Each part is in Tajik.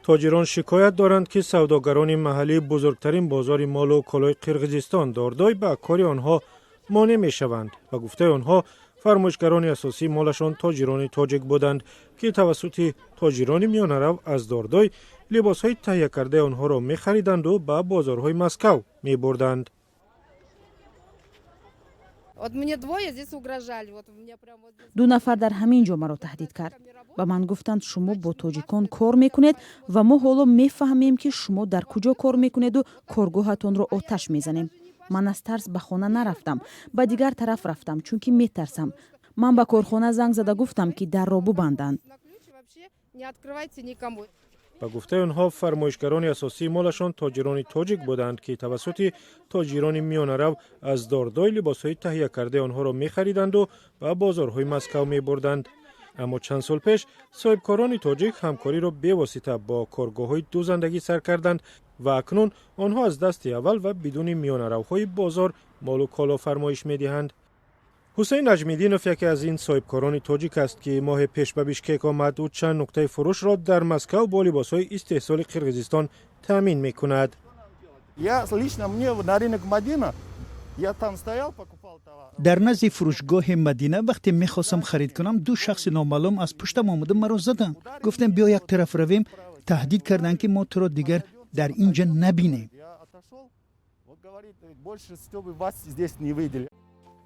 Тоҷирон шикоят доранд, ки савдогарони маҳаллии бузургтарин бозори молу колои Қирғизистон, Дордой, ба кори онҳо монеъ мешаванд. Ба гуфтаи онҳо, фармоишгарони асосии молашон тоҷирони тоҷик буданд, ки тавассути тоҷирони миёнарав аз Дордой либосҳои таҳиякардаи онҳоро мехариданду ба бозорҳои Москав мебурданд. Вот мне двое здесь угрожали. Вот мне прям вот здесь. Ду нафар дар ҳамин ҷо маро таҳдид кард. Ба ман гуфтанд: «Шумо бо тоҷикон кор мекунед ва мо ҳоло мефаҳмем, ки шумо дар куҷо кор мекунеду коргоҳатонро оташ мезанем». Ман аз тарс ба хона нарафтам, ба дигар тараф рафтам, чунки метарсам. Ман ба корхона занг зада гуфтам, ки дарро бубанданд. На ключ вообще не открывайте никому. Ба гуфтаи онҳо, фармоишгарони асосии молашон тоҷирони тоҷик буданд, ки тавассути тоҷирони миёнарав аз Дордой либосҳои таҳиякардаи онҳоро мехариданду ба бозорҳои Москав мебурданд. Аммо чанд сол пеш соҳибкорони тоҷик ҳамкориро бевосита бо коргоҳҳои дӯзандагӣ сар карданд ва акнун онҳо аз дасти аввал ва бидуни миёнаравҳои бозор молу коло фармоиш медиҳанд. Ҳусейн Наҷмиддинов яке аз ин соҳибкорони тоҷик аст, ки моҳи пеш ба Бишкек омад. Ӯ чанд нуқтаи фурӯшро дар Москав бо либосҳои истеҳсоли Қирғизистон таъмин мекунад. Я лично, мне на рынок Мадина, я там стоял, покупал товар. Дар назди фурӯшгоҳи Мадина вақте мехостам харид кунам, ду шахси номаълум аз пуштам омада, маро заданд. Гуфтем: «Биё, як тараф равем». Таҳдид карданд, ки мо туро дигар дар ин ҷа набинем. Я отошел, вот говорит, больше, чтобы вас здесь не видели.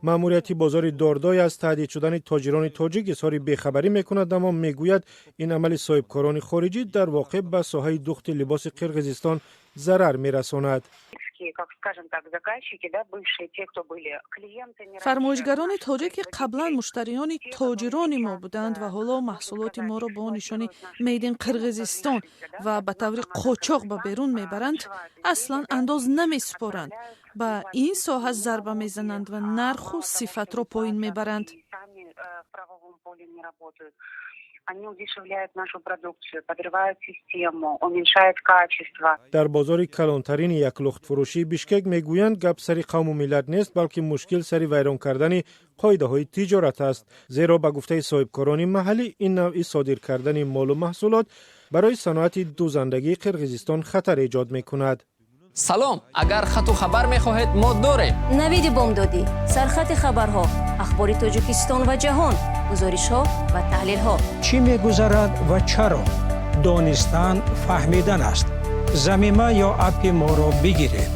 Маъмурияти бозори Дордой аз таҳдид шудани тоҷирони тоҷик изҳори бехабарӣ мекунад, аммо мегӯяд, ин амали соҳибкорони хориҷӣ дар воқеъ ба соҳаи духти либоси Қирғизистон зарар мерасонад. Как скажем так, заказчики, да, бывшие, те, кто были клиентами. Фармоишгарони тоҷик, ки қаблан муштариёни тоҷирони мо буданд ва ҳоло маҳсулоти моро бо нишони Made in Қирғизистон ва ба таври қочоқ ба берун мебаранд, аслан андоз намесупоранд, ба ин соҳа зарба мезананд ва нарху сифатро поин мебаранд. Сами в правовом поле не работают. Они удешевляют нашу продукцию, подрывают систему, уменьшают качество. Дар бозори калонтарини яклухтфурӯшии Бишкек мегӯянд, гап сари қавму миллат нест, балки мушкил сари вайрон кардани қоидаҳои тиҷорат аст, зеро ба гуфтаи соҳибкорони маҳаллӣ, ин навъи содир кардани молу маҳсулот барои саноати дӯзандагии Қирғизистон хатар эҷод мекунад. Салом, агар хату хабар мехоҳед, мо дорем. Навиди бомдодӣ, сархати хабарҳо, ахбори Тоҷикистон ва ҷаҳон, гузоришҳо ва таҳлилҳо. Чӣ мегузарад ва чаро? Донистан фаҳмидан аст. Замима ё аппи моро бигиред.